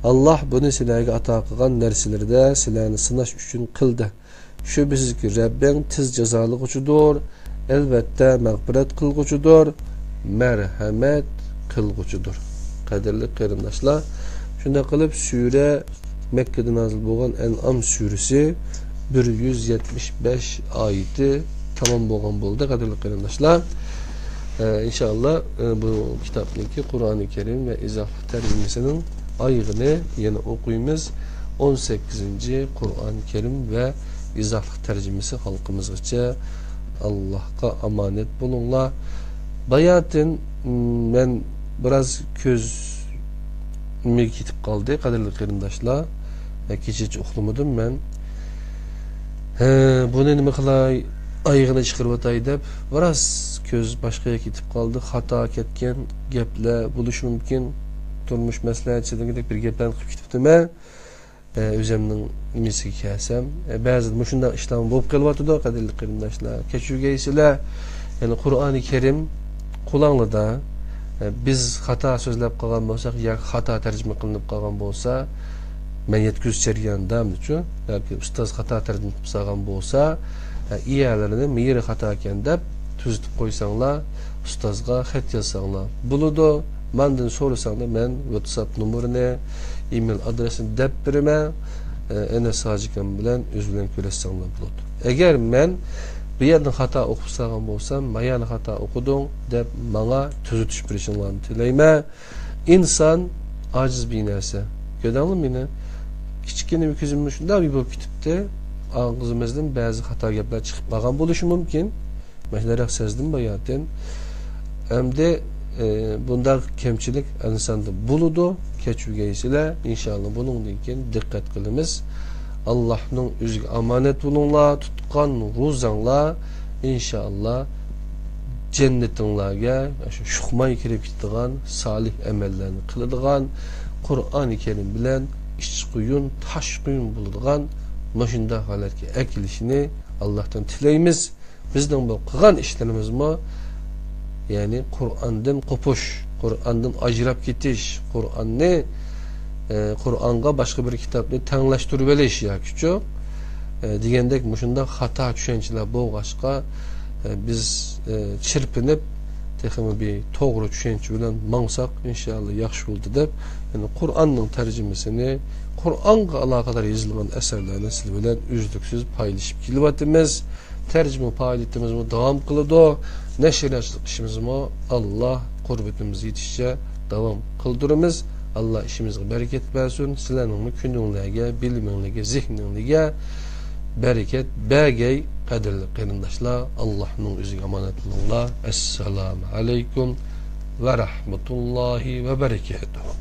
ئاللاھ بۇنى سىلەرگە ئاتا قىلغان نەرسىلىرىدە سىلەرنى سىناش ئۈچۈن قىلدى. شۈبھىسىزكى، رەببىڭ تېز جازالىغۇچىدۇر، ئەلۋەتتە، مەغپىرەت قىلغۇچىدۇر، مەرھەمەت قىلغۇچىدۇر. قەدىرلىك قېرىنداشلار، شۇنداق قىلىپ، سۈرە مەككىدە نازىل بولغان ئەنئام سۈرىسى بىر يۈز يەتمىش بەش ئايىتى تامام بولغان بولدى، قەدىرلىك قېرىنداشلار. ئە، ئىنشائاللا، ئە، بۇ كىتابنىڭكى قۇرئانى كەرىم ۋە ئىزاھلىق تەرجىمىسىنىڭ ئايىغىنى يەنە ئوقۇيمىز. ئون سەككىزىنچى قۇرئان كەرىم ۋە ئىزاھلىق تەرجىمىسى خەلقىمىزغىچە. ئاللاھقا ئامانەت بولۇڭلار. باياتىن، م، مەن بىراز كۆزۈم كېتىپ قالدى، قەدىرلىك قېرىنداشلار. كېچىچە ئۇخلىمىدىم مەن. ھە، بۇنى نېمە قىلاي، ئايىغىنى چىقىرىۋاتاي دەپ، بىراز كۆز باشقا يەرگە كېتىپ قالدى. خاتا كەتكەن گەپلەر بولۇشى مۇمكىن. تۇرمۇش مەسلىھەتچىلىرىدەك بىر گەپلەرنى قىلىپ كېتىپتىمەن. ئە، ئۆزۈمنىڭ نېمىسىگە كەلسەم، ئە، بەزىدە مۇشۇنداق ئىشلارمۇ بولۇپ قېلىۋاتىدۇ، قەدىرلىك قېرىنداشلار. كەچۈرگەيسىلەر. يەنى قۇرئانى كەرىم قولاڭلىدا، ئە، بىز خاتا سۆزلەپ قالغان بولساق ياكى خاتا تەرجىمە قىلىنىپ قالغان بولسا، مەن يەتكۈزۈش جەريانىدا، ياكى ئۇستاز خاتا تەرجىمە قىلىپ سالغان بولسا، ئە، ئىيەلىرىنى مېيىرى خاتاكەن دەپ تۈزىتىپ قويساڭلار، ئۇستازغا خەت يازساڭلار بولىدۇ. ماندىن سورىساڭلار، مەن ۋاتساپ نومۇرىنى، ئىمېيل ئادرېسىنى دەپ بېرىمەن. ئە، ئەنەس ھاجىكام بىلەن ئۆزى بىلەن كۆرۈشسەڭلار بولىدۇ. ئەگەر مەن بۇ يەردىن خاتا ئوقۇپ سالغان بولسام، مايانى خاتا ئوقۇدۇڭ دەپ ماڭا تۈزىتىش بېرىشىڭلارنى تىلەيمەن. ئىنسان ئاجىز بىر نەرسە. كۆردۈڭلارمۇ مېنى؟ كىچىككىنە بىر كۆزۈم شۇنداق بىر بولۇپ كېتىپتى. ئاغزىمىزدىن بەزى خاتا گەپلەر چىقىپ قالغان بولۇشى مۇمكىن. مەن شۇنداق سەزدىم باياتىن. ئەمدى، ئى، بۇنداق كەمچىلىك ئىنساندا بولىدۇ. كەچۈرگەيسىلەر. ئىنشاللا بۇنىڭدىن كېيىن دىققەت قىلىمىز. ئاللاھنىڭ ئۆزىگە ئامانەت بولۇڭلار، تۇتقان روزاڭلار، ئىنشائاللا، جەننىتىڭلارگە شۇ شۇقماي كىرىپ كېتىدىغان سالىھ ئەمەللەرنى قىلىدىغان، قۇرئانى كەرىم بىلەن ئىچ قۇيۇن، تاش قۇيۇن بولىدىغان مۇشۇنداق ھالەتكە ئەكېلىشىنى ئاللاھتىن تىلەيمىز. بىزنىڭ بۇ قىلغان ئىشلىرىمىزمۇ، يەنى قۇرئاندىن قوپۇش، قۇرئاندىن ئاجراپ كېتىش، قۇرئاننى، ئە، قۇرئانغا باشقا بىر كىتابنى تەڭلەشتۈرۈپ ئېلىش ياكىچۇ، ئە، دېگەندەك مۇشۇنداق خاتا چۈشەنچىلەر بولغاچقا، ئە، بىز، ئە، چىرپىنىپ، تېخىمۇ بىر توغرا چۈشەنچە بىلەن ماڭساق، ئىنشائاللا ياخشى بولىدۇ دەپ، يەنى قۇرئاننىڭ تەرجىمىسىنى، قۇرئانغا ئالاقىدار يېزىلغان ئەسەرلەرنى سىلەر بىلەن ئۈزلۈكسىز پايلىشىپ كېلىۋاتىمىز. تەرجىمە پائالىيىتىمىزمۇ داۋام قىلىدۇ. نەشرىياتچىلىق ئىشىمىزمۇ ئاللا قۇربىتىمىز يېتىشىچە داۋام قىلدۇرىمىز. ئاللا ئىشىمىزغا بەرىكەت بەرسۇن. سىلەرنىڭمۇ كۈنۈڭلەرگە، بىلىمىڭلارگە، زېھنىڭلارگە بەرىكەت بەرگەي، قەدىرلىك قېرىنداشلار. ئاللانىڭ ئۆزىگە ئامانەت بولۇڭلار. ئەسسالامۇ ئەلەيكۇم ۋە رەھمەتۇللاھى ۋە بەرىكاتۇھۇ.